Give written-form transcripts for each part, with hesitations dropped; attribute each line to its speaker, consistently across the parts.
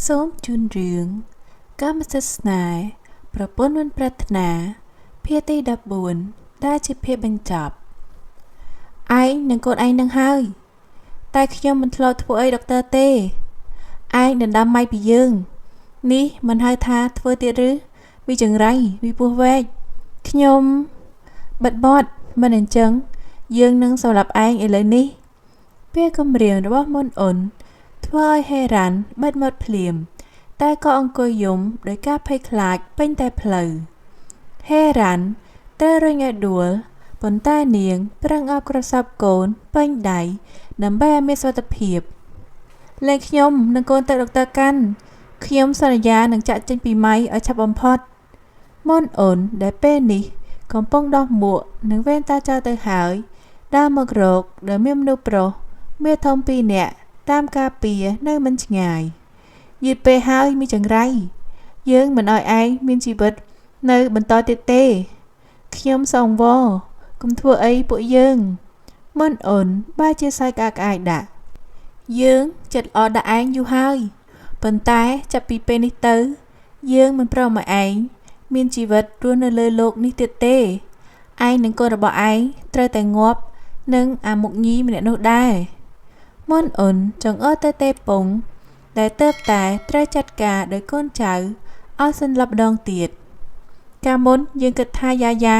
Speaker 1: សូមជូនរឿងកម្មសិទ្ធិស្នេហ៍ប្រពន្ធមិនប្រាថ្នាភាគទី14ដែលជាភាពបញ្ចប់ឯងនិងកូនឯងនឹងហើយតែខ្ញុំមិនធ្លាប់ធ្វើអីដុកទ័រទេឯងដណ្ដើមម៉ៃពីយើងនេះមិនហៅថាធ្វើទៀតឬមីចង្រៃមីពោះវែកខ្ញុំបិទបត់មិនអញ្ចឹងយើងនឹងសម្លាប់ឯងឥឡូវនេះពេលគម្រាមរបស់មុនអ៊ុនធ្វើឲ្យហេរ៉ាន់បិទមាត់ភ្លាមតែក៏អង្គុយយំដោយការភ័យខ្លាចពេញតែផ្លូវហេរ៉ាន់ត្រូវរុញឲ្យដួលប៉ុន្តែនាងប្រឹងអោបក្រសោបកូនពេញដៃដើម្បីឲ្យមានសុវត្ថិភាពលែងខ្ញុំនិងកូនទៅដុកទ័រកាន់ខ្ញុំសន្យានឹងចាក់ចេញពីម៉ៃឲ្យឆាប់បំផុតមុនអូនដែលពេលនេះកំពុងដោះមួកនិងវ៉ែនតាចោលទៅហើយដើរមករកដែលមានមនុស្សប្រុសមាធំពីរនាក់តាមការពារនៅមិនឆ្ងាយយឺតពេលហើយមានចង្រៃយើងមិនឲ្យឯងមានជីវិតនៅបន្តទៀតទេខ្ញុំសូមវរកុំធ្វើអីពួកយើងមុនអូនបែរជាសើចក្អាកក្អាយដាក់យើងចិត្តល្អដាក់ឯងយូរហើយប៉ុន្តែចាប់ពីពេលនេះទៅយើងមិនព្រមឲ្យឯងមានជីវិតរស់នៅលើលោកនេះទៀតទេឯងនិងកូនរបស់ឯងត្រូវតែងាប់នឹងអាមុខញីម្នាក់នោះដែរមុនអូនចង្អុលទៅទេពងដែលទៅតែត្រូវចាត់ការដោយកូនចៅឲ្យសន្លប់ម្ដងទៀតកាលមុនយើងគិតថាយ៉ាយ៉ា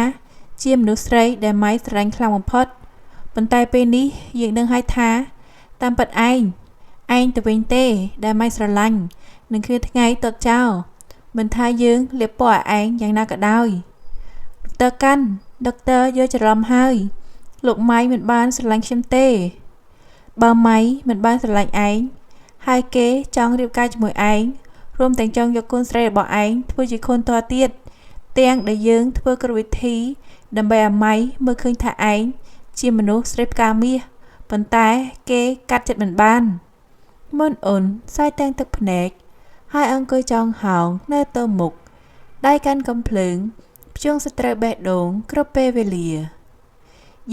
Speaker 1: ជាមនុស្សស្រីដែលម៉ៃស្រឡាញ់ខ្លាំងបំផុតប៉ុន្តែពេលនេះយើងដឹងហើយថាតាមពិតឯងឯងទៅវិញទេដែលម៉ៃស្រឡាញ់នឹងគ្មានថ្ងៃទាត់ចោលមិនថាយើងលាបពណ៌ឲ្យឯងយ៉ាងណាក៏ដោយដុកទ័រកាន់ដុកទ័រយកច្រឡំហើយលោកម៉ៃមិនបានស្រឡាញ់ខ្ញុំទេបើម៉ៃមិនបានស្រឡាញ់ឯងហើយគេចង់រៀបការជាមួយឯងរួមទាំងចង់យកកូនស្រីរបស់ឯងធ្វើជាខូនតទៀតទាំងដែលយើងធ្វើគ្រប់វិធីដើម្បីឲ្យម៉ៃមើលឃើញថាឯងជាមនុស្សស្រីផ្កាមាសប៉ុន្តែគេកាត់ចិត្តមិនបានមុនអូនសើចទាំងទឹកភ្នែកហើយអង្គុយចងហោងនៅទៅមុខដៃកាន់កំភ្លើងភ្ជួងសត្រូវបេះដូងគ្រប់ពេលវេលា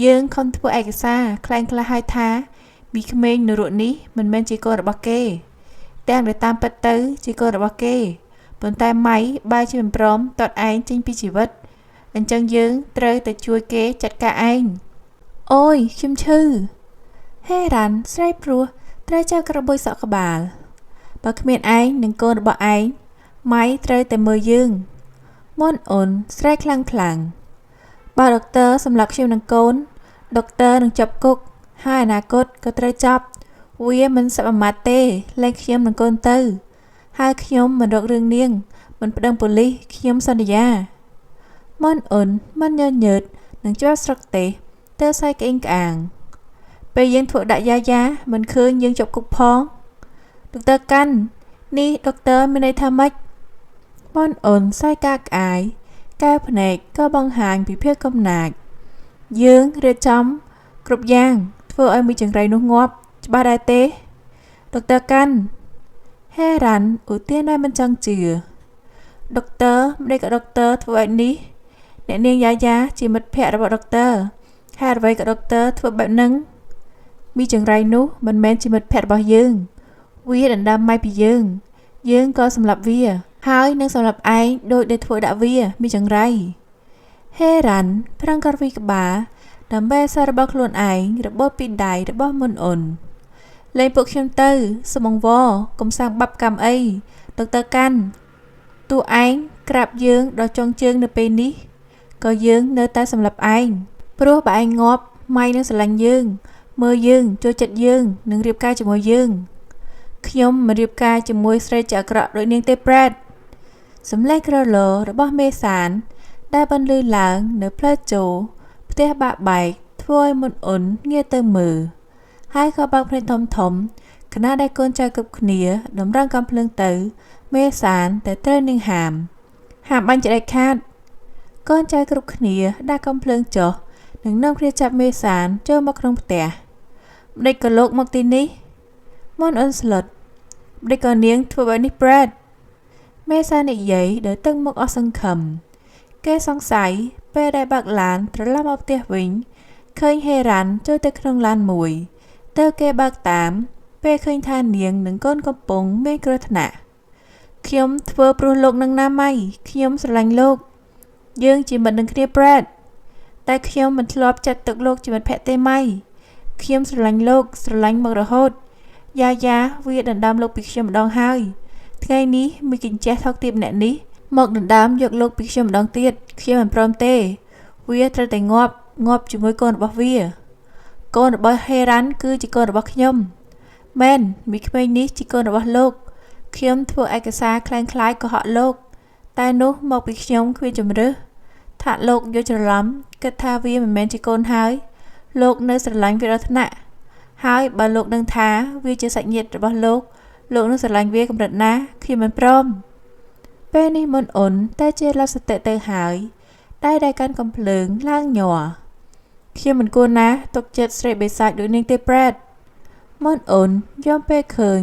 Speaker 1: យើងខំធ្វើឯកសារក្លែងក្លាយឲ្យថាមីក្មេងនរកនេះមិនមែនជាកូនរបស់គេទាំងដែលតាមពិតទៅជាកូនរបស់គេប៉ុន្តែម៉ៃបែរជាមិនព្រមទាត់ឯងចេញពីជីវិតអញ្ចឹងយើងត្រូវតែជួយគេចាត់ការឯងអូយខ្ញុំឈឺហេរ៉ាន់ស្រែកព្រោះត្រូវចៅក្របួយសក់ក្បាលបើគ្មានឯងនិងកូនរបស់ឯងម៉ៃត្រូវតែមើលយើងមុនអូនស្រែកខ្លាំងខ្លាំងបើដុកទ័រសម្លាប់ខ្ញុំនិងកូនដុកទ័រនឹងជាប់គុកហើយអនាគតក៏ត្រូវចាប់វាមិនសមាមាត្រទេលែងខ្ញុំនិងកូនទៅហើយខ្ញុំមិនរករឿងនាងមិនប្តឹងប៉ូលីសខ្ញុំសន្យាមុនអូនមិនញញើតនឹងជាប់ស្រុកទេសទៅសើចក្អេងក្អាងពេលយើងធ្វើដាក់យ៉ាយ៉ាមិនឃើញយើងជាប់គុកផងដុកទ័រកាន់នេះដុកទ័រមានន័យថាម៉េចមុនអូនសើចកាក្អាយកែវភ្នែកក៏បង្ហាញពីភាពកំណាចយើងរៀបចំគ្រប់យ៉ាងធ្វើឲ្យមីចង្រៃនោះងាប់ច្បាស់ដែរទេដុកទ័រកាន់ហេរ៉ាន់ឧទានដែលមិនចង់ជឿដុកទ័រម្ដេចក៏ដុកទ័រធ្វើបែបនេះអ្នកនាងយ៉ាយ៉ាជាមិត្តភក្តិរបស់ដុកទ័រហេតុអ្វីក៏ដុកទ័រធ្វើបែបហ្នឹងមីចង្រៃនោះមិនមែនជាមិត្តភក្តិរបស់យើងវាដណ្ដើមម៉ៃពីយើងយើងក៏សម្លាប់វាហើយនឹងសម្លាប់ឯងដោយដែលធ្វើដាក់វាមីចង្រៃហេរ៉ាន់ប្រឹងក្រវីក្បាលដើម្បីសាររបស់ខ្លួនឯងរបូតពីដៃរបស់មុនអូនលែងពួកខ្ញុំទៅសូមអង្វរកុំសាងបាបកម្មអីដុកទ័រកាន់តួឯងក្រាបយើងដល់ចុងជើងនៅពេលនេះក៏យើងនៅតែសម្លាប់ឯងព្រោះបើឯងងាប់ម៉ៃនឹងស្រឡាញ់យើងមើលយើងចូលចិត្តយើងនឹងរៀបការជាមួយយើងខ្ញុំមិនរៀបការជាមួយស្រីជាអាក្រក់ដូចនាងទេប្រែតសំឡេងក្រឡរបស់មេសានដែលបន្លឺឡើងនៅផ្លូវចូលផ្ទះបាក់បែកធ្វើឲ្យមុនអូនងាកទៅមើលហើយក៏បើកភ្នែកធំធំខណៈដែលកូនចៅគ្រប់គ្នាតម្រង់កំភ្លើងទៅមេសានតែត្រូវនាងហាមបាញ់ចដាច់ខាតកូនចៅគ្រប់គ្នាដាក់កំភ្លើងចុះនិងនាំគ្នាចាប់មេសានចូលមកក្នុងផ្ទះម្ដេចក៏លោកមកទីនេះមុនអូនស្លុតម្ដេចក៏នាងធ្វើបែបនេះប្រែតមេសាននិយាយដោយទឹកមុខអស់សង្ឃឹមគេសង្ស័យពេលដែលបើកឡានត្រឡប់មកផ្ទះវិញឃើញហេរ៉ាន់ចូលទៅក្នុងឡានមួយទើបគេបើកតាមពេលឃើញថានាងនិងកូនកំពុងមានគ្រោះថ្នាក់ ខ្ញុំធ្វើព្រោះលោកនឹងណាម៉ៃខ្ញុំស្រឡាញ់លោកយើងជាមិត្តនឹងគ្នាប្រែតតែខ្ញុំមិនធ្លាប់ចាត់ទុកលោកជាមិត្តភក្តិទេម៉ៃខ្ញុំស្រឡាញ់លោកស្រឡាញ់មករហូតយ៉ាយ៉ាវាដណ្ដើមលោកពីខ្ញុំម្ដងហើយថ្ងៃនេះមួយកញ្ចេះថោកទាបម្នាក់នេះមកដណ្ដើមយកលោកពីខ្ញុំម្ដងទៀតខ្ញុំមិនព្រមទេវាត្រូវតែងាប់ងាប់ជាមួយកូនរបស់វាកូនរបស់ហេរ៉ាន់គឺជាកូនរបស់ខ្ញុំមែនមីក្មេងនេះជាកូនរបស់លោកខ្ញុំធ្វើឯកសារក្លែងក្លាយកុហកលោកតែនោះមកពីខ្ញុំគ្មានជំរឿសថាលោកយល់ច្រឡំគិតថាវាមិនមែនជាកូនហើយលោកនៅស្រឡាញ់វាដល់ថ្នាក់ហើយបើលោកដឹងថាវាជាសាច់ញាតិរបស់លោកលោកនឹងស្រឡាញ់វាកម្រិតណាខ្ញុំមិនព្រមពេលនេះមុនអូនតែជាលសតិទៅហើយតែដែលកាន់កំភ្លើងឡើងញ័រខ្ញុំមិនគួរណាទុកចិត្តស្រីបិសាចដូចនាងទេប្រែតមុនអូនយំពេលឃើញ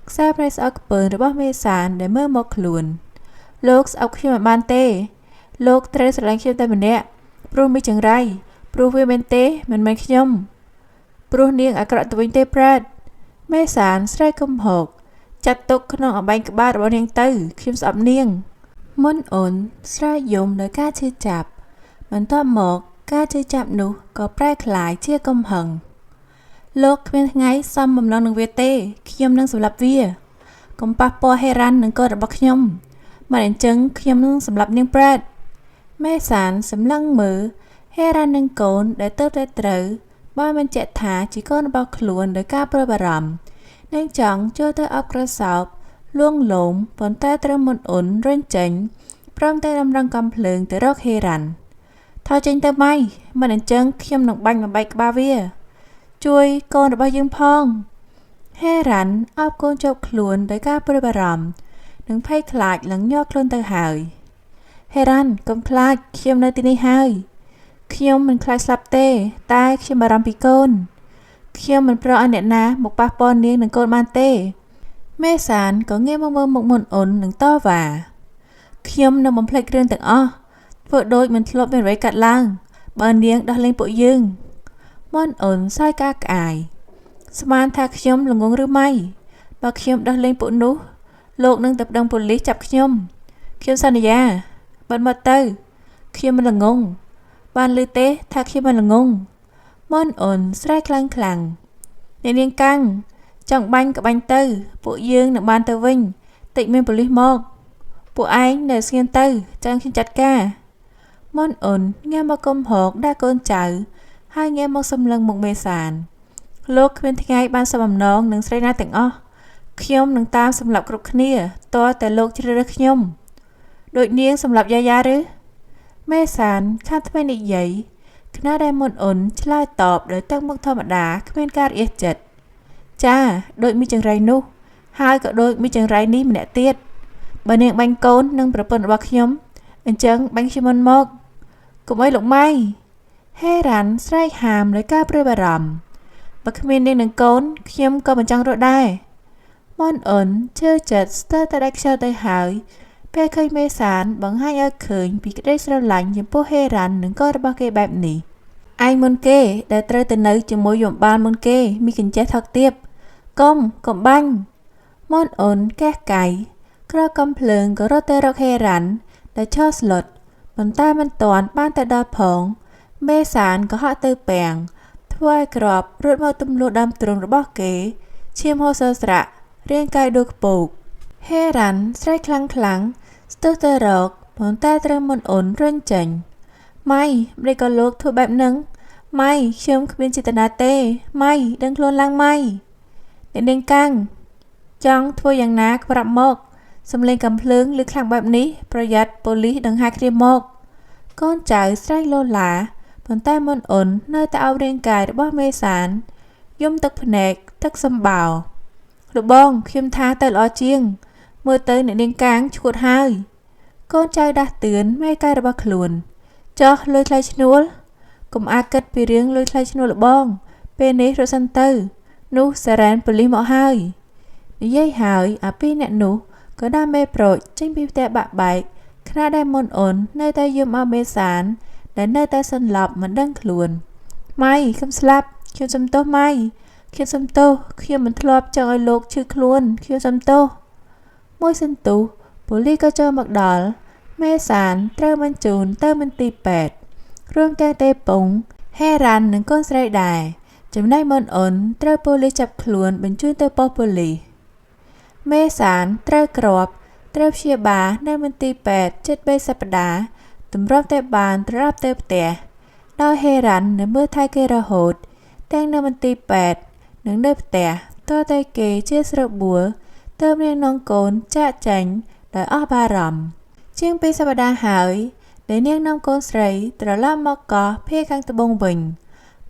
Speaker 1: ខ្សែប្រេះស្អកខ្ពើរបស់មេសានដែលមើលមកខ្លួនលោកស្អប់ខ្ញុំមិនបានទេលោកត្រូវស្រឡាញ់ខ្ញុំតែម្នាក់ព្រោះមីចង្រៃព្រោះវាមិនទេមិនមែនខ្ញុំព្រោះនាងអាក្រក់ទៅវិញទេប្រែតមេសានស្រែកកំហកចាត់ទុកក្នុងអំបែងក្បាលរបស់នាងទៅខ្ញុំស្អប់នាងមុនអូនស្រែកយំដោយការឈឺចាប់បន្ទាប់មកការឈឺចាប់នោះក៏ប្រែក្លាយជាកំហឹងលោកគ្មានថ្ងៃសមបំណងនឹងវាទេខ្ញុំនឹងសម្លាប់វាកុំប៉ះពាល់ហេរ៉ាន់និងកូនរបស់ខ្ញុំមិនអញ្ចឹងខ្ញុំនឹងសម្លាប់នាងប្រែតមេសានសម្លឹងមើលហេរ៉ាន់និងកូនដែលទើបតែត្រូវបានបញ្ជាក់ថាជាកូនរបស់ខ្លួនដោយការព្រួយបារម្ភនាងចង់ចូលទៅអបក្រសោបលួងលោមប៉ុន្តែត្រូវមុនអូនរុញចេញព្រមទាំងតម្រង់កំភ្លើងទៅរកហេរ៉ាន់ថយចេញទៅម៉ៃមិនអញ្ចឹងខ្ញុំនឹងបាញ់បំបែកក្បាលវាជួយកូនរបស់យើងផងហេរ៉ាន់អបកូនជាប់ខ្លួនដោយការព្រួយបារម្ភនិងភ័យខ្លាចឡើងញ័រខ្លួនទៅហើយហេរ៉ាន់កុំខ្លាចខ្ញុំនៅទីនេះហើយខ្ញុំមិនខ្លាចស្លាប់ទេតែខ្ញុំបារម្ភពីកូនខ្ញុំមិនប្រឲ្យអ្នកណាមកប៉ះពាល់នាងនិងកូនបានទេមេសានក៏ងាកមកមើលមុខមុនអូននិងតវ៉ាខ្ញុំនឹងបំភ្លេចរឿងទាំងអស់ធ្វើដូចមិនធ្លាប់មានអ្វីកាត់ឡើងបើនាងដោះលែងពួកយើងមុនអូនសើចការក្អាយស្មានថាខ្ញុំល្ងងឬម៉ៃបើខ្ញុំដោះលែងពួកនោះលោកនឹងទៅប្តឹងប៉ូលីសចាប់ខ្ញុំខ្ញុំសន្យាបើមកទៅខ្ញុំមិនល្ងងបានឮទេថាខ្ញុំមិនល្ងងមុនអូនស្រែកខ្លាំងខ្លាំងអ្នកនាងកាំងចង់បាញ់ក៏បាញ់ទៅពួកយើងនឹងបានទៅវិញតិចមានប៉ូលីសមកពួកឯងនៅស្ងៀមទៅចាំខ្ញុំចាត់ការមុនអូនងាកមកកំហកដាក់កូនចៅហើយងាកមកសម្លឹងមុខមេសានលោកគ្មានថ្ងៃបានសមបំណងនឹងស្រីណាទាំងអស់ខ្ញុំនឹងតាមសម្លាប់គ្រប់គ្នាទាល់តែលោកជ្រើសរើសខ្ញុំដូចនាងសម្លាប់យ៉ាយ៉ាឬមេសានខាត់ថ្មីនិយាយខណៈដែលមុនអូនឆ្លើយតបដោយទឹកមុខធម្មតាគ្មានការរអៀសចិត្តចាដូចមីចង្រៃនោះហើយក៏ដូចមីចង្រៃនេះម្នាក់ទៀតបើនាងបាញ់កូននិងប្រពន្ធរបស់ខ្ញុំអញ្ចឹងបាញ់ខ្ញុំមុនមកកុំអីលោកម៉ៃហេរ៉ាន់ស្រែកហាមដោយការព្រួយបារម្ភបើគ្មាននាងនឹងកូនខ្ញុំក៏មិនចង់រស់ដែរមុនអូនជឿចិត្តស្ទើរតែដាច់ខ្យល់ទៅហើយពេលឃើញមេសានបង្ហាញឲ្យឃើញពីក្តីស្រឡាញ់ចំពោះហេរ៉ាន់និងកូនរបស់គេបែបនេះឯងមុនគេដែលត្រូវទៅនៅជាមួយយំបាលមុនគេមីកញ្ចេះថោកទាបកុំកុំបាញ់មុនអូនកេះកៃក្រកំភ្លើងក៏រត់ទៅរកហេរ៉ាន់ដែលឈរស្លុតប៉ុន្តែមិនទាន់បានទៅដល់ផងមេសានក៏ហក់ទៅពាំងធ្វើឲ្យក្របរត់មកទម្លុះដើមទ្រូងរបស់គេឈាមហូរសើស្រាក់រាងកាយដូចខ្ពោកហេរ៉ាន់ស្រែកខ្លាំងខ្លាំងស្ទុះទៅរកប៉ុន្តែត្រូវមុនអូនរុញចេញម៉ៃម្ដេចក៏លោកធ្វើបែបនឹងម៉ៃខ្ញុំគ្មានចេតនាទេម៉ៃដឹងខ្លួនឡើងម៉ៃអ្នកនាងកាំងចង់ធ្វើយ៉ាងណាប្រាប់មកសំឡេងកំភ្លើងឮខ្លាំងបែបនេះប្រយ័ត្នប៉ូលីសដង្ហែគ្នាមកកូនចៅស្រែកលោឡាប៉ុន្តែមុនអូននៅតែអោបរាងកាយរបស់មេសានយំទឹកភ្នែកទឹកសម្បោរលោកបងខ្ញុំថាទៅល្អជាងមើលទៅអ្នកនាងកាងឈួតហើយកូនចៅដាស់តឿនមេកាយរបស់ខ្លួនចោះលុយថ្លៃឈ្នួលកុំអាគិតពីរឿងលុយថ្លៃឈ្នួលលោកបងពេលនេះរត់សិនទៅនោះសារ៉ែនប៉ូលីសមកហើយនិយាយហើយអាពីរអ្នកនោះក៏ដើរមេប្រូចចេញពីផ្ទះបាក់បែកខណៈដែលមុនអូននៅតែយំអោមេសានដែលនៅតែសន្លប់មិនដឹងខ្លួនម៉ៃខ្ញុំស្លាប់ខ្ញុំសុំទោសម៉ៃខ្ញុំសុំទោសខ្ញុំមិនធ្លាប់ចង់ឲ្យលោកឈឺខ្លួនខ្ញុំសុំទោសមួយសន្ទុះ ប៉ូលីសក៏ចូលមកដល់ មេសានត្រូវបញ្ជូនទៅមន្ទីរពេទ្យរួមទាំងទេពងហេរ៉ាន់និងកូនស្រីដែរចំណែកមុនអ៊ុនត្រូវប៉ូលីសចាប់ខ្លួនបញ្ជូនទៅប៉ុស្តិ៍ប៉ូលីសមេសានត្រូវគ្រាប់ត្រូវព្យាបាលនៅមន្ទីរពេទ្យជិត3សប្តាហ៍ទម្រាំតែបានត្រឡប់ទៅផ្ទះដោយហេរ៉ាន់នៅមើលថែគេរហូតទាំងនៅមន្ទីរពេទ្យនិងនៅផ្ទះតើតែគេជាស្របួលទើបនាងនាំកូនចាកចេញដោយអស់បារម្ភជាង2សប្តាហ៍ហើយដែលនាងនាំកូនស្រីត្រឡប់មកកោះភាគខាងត្បូងវិញ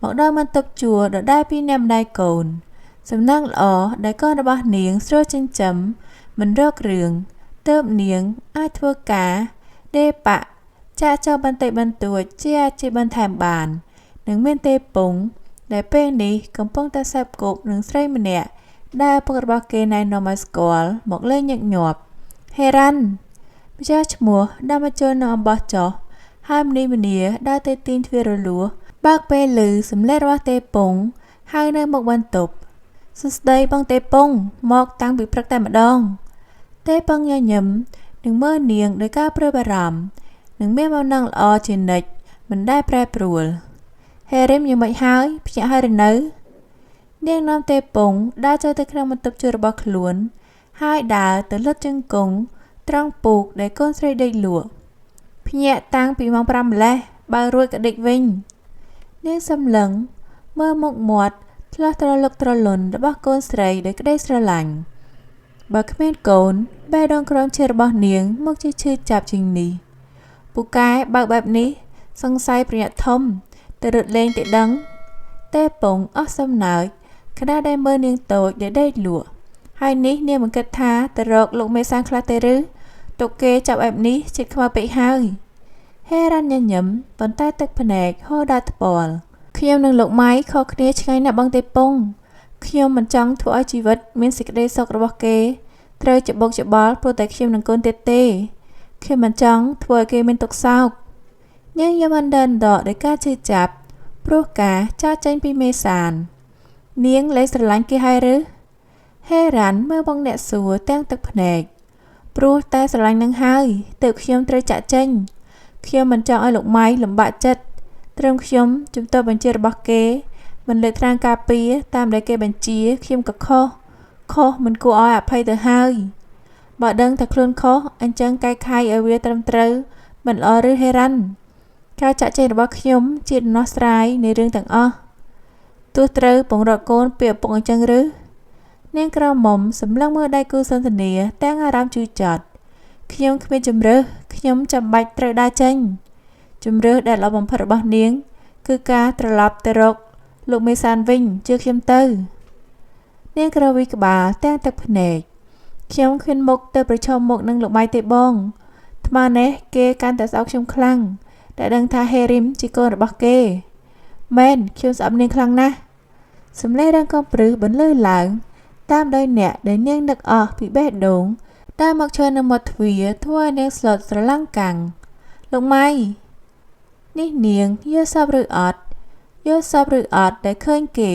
Speaker 1: មកដល់បន្ទប់ជួលដដែលពីអ្នកម្ដាយកូនសំណាងល្អដែលកូនរបស់នាងស្រួលចិញ្ចឹមមិនរករឿងទើបនាងអាចធ្វើការដេប៉ាក់ចាក់ចោលបន្តិចបន្តួចជាអាជីពបន្ថែមបាននិងមានទេពងដែលពេលនេះកំពុងតែសេពគប់នឹងស្រីម្នាក់ដែលឪពុករបស់គេណែនាំឲ្យស្គាល់មកលេងញឹកញាប់ហេរ៉ាន់ម្ចាស់ឈ្មោះដើមចូលនៅអំបោះចុះហើយមនីមនាដើរទៅទាញទ្វាររលួសបើកពេលឮសំឡេងរបស់ទេពងហើយនៅមុខបន្ទប់សួស្តីបងទេពងមកតាំងពីព្រឹកតែម្ដងទេពងញញឹមនឹងមើលនាងដោយការព្រួយបារម្ភនឹងមានបំណងល្អជានិច្ចមិនដែលប្រែប្រួលហេរិមយ៉ាងម៉េចហើយភ្ញាក់ហើយឬនៅនាងនាំទេពងដើរចូលទៅក្នុងបន្ទប់ជួលរបស់ខ្លួនហើយដើរទៅលុតជង្គង់ត្រង់ពូកដែលកូនស្រីដេកលក់ភ្ញាក់តាំងពីម៉ោង5ម្លេះបើរួចក៏ដេកវិញនាងសម្លឹងមើលមុខមាត់ឆ្លោះត្រលុកត្រលុនរបស់កូនស្រីដោយក្តីស្រឡាញ់បើគ្មានកូនបេះដូងក្រមជារបស់នាងមកជាឈឺចាប់ជាងនេះពូកែបើកបែបនេះសង្ស័យប្រញាប់ធំទៅរត់លេងទៅដឹងទេពងអស់សំណើចខណៈដែលមើលនាងតូចដែលដេកលក់ហើយនេះនាងមិនគិតថាទៅរកលោកមេសានខ្លះទេឬទុកគេចាប់បែបនេះចិត្តខ្មៅពេកហើយហេរ៉ាន់ញញឹមប៉ុន្តែទឹកភ្នែកហូរដល់ថ្ពាល់ខ្ញុំនិងលោកម៉ៃខុសគ្នាឆ្ងាយណាស់បងទេពងខ្ញុំមិនចង់ធ្វើឲ្យជីវិតមានសេចក្តីសុខរបស់គេត្រូវច្បុកច្បល់ព្រោះតែខ្ញុំនិងកូនទៀតទេខ្ញុំមិនចង់ធ្វើឲ្យគេមានទុក្ខសោកនាងយំអណ្ដើដកដោយការជឿចាប់ព្រោះការចាកចេញពីមេសាននាងលែងស្រឡាញ់គេហើយឬហេរ៉ាន់មើលបងអ្នកសួរទាំងទឹកភ្នែកព្រោះតែស្រឡាញ់នឹងហើយទើបខ្ញុំត្រូវចាកចេញខ្ញុំមិនចង់ឲ្យលោកម៉ៃលំបាកចិត្តត្រឹមខ្ញុំជំទាស់បញ្ជារបស់គេមិនលើកថ្លើមការពារតាមដែលគេបញ្ជាខ្ញុំក៏ខុសមិនគួរឲ្យអភ័យទៅហើយបើដឹងថាខ្លួនខុសអញ្ចឹងកែខៃឲ្យវាត្រឹមត្រូវមិនល្អឬហេរ៉ាន់ការចាក់ចែងរបស់ខ្ញុំជាដំណោះស្រាយនៃរឿងទាំងអស់ទោះត្រូវពង្រត់កូនពីឪពុកអញ្ចឹងឬនាងក្រមុំសម្លឹងមើលដៃគូសន្ទនាទាំងអារម្មណ៍ជឿចត់ខ្ញុំគ្មានជម្រើសខ្ញុំចាំបាច់ត្រូវដើរចេញជម្រើសដែលល្អបំផុតរបស់នាងគឺការត្រឡប់ទៅរកលោកមេសានវិញជឿខ្ញុំទៅនាងក្រវីក្បាលទាំងទឹកភ្នែកខ្ញុំគ្មានមុខទៅប្រឈមមុខនឹងលោកម៉ៃទេបងថ្មនេះគេកាន់តែស្អប់ខ្ញុំខ្លាំងតែដឹងថាហេរិមជាកូនរបស់គេមែនខ្ញុំស្អប់នាងខ្លាំងណាស់សំឡេងរងកំព្រឹសបន្លឺឡើងតាមដោយអ្នកដែលនាងនឹកអស់ពីបេះដូងតាមមកឈរនៅមាត់ទ្វារធ្វើឲ្យនាងស្លុតស្រឡាំងកាំងលោកម៉ៃនេះនាងយល់សប្តិឬអត់យល់សប្តិឬអត់ដែលឃើញគេ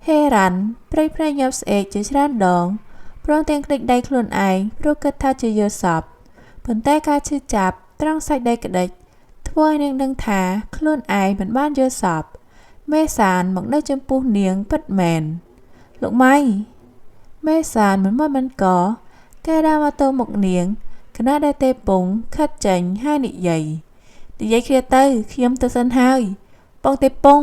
Speaker 1: ហេរ៉ាន់ព្រៃភ្នែកញាប់ស្អែកជាច្រើនដងព្រមទាំងក្តិចដៃខ្លួនឯងព្រោះគិតថាជាយល់សប្តិប៉ុន្តែការឈឺចាប់ត្រង់សាច់ដៃក្តិចធ្វើឲ្យនាងដឹងថាខ្លួនឯងមិនបានយល់សប្តិមេសានមកនៅចំពោះនាងពិតមែនលោកម៉ៃមេសានមិនមកមិនកគេដើរមកទៅមុខនាងខណៈដែលទេពងខិតចេញហើយនិយាយគ្នាទៅខ្ញុំទៅសិនហើយបងទេពង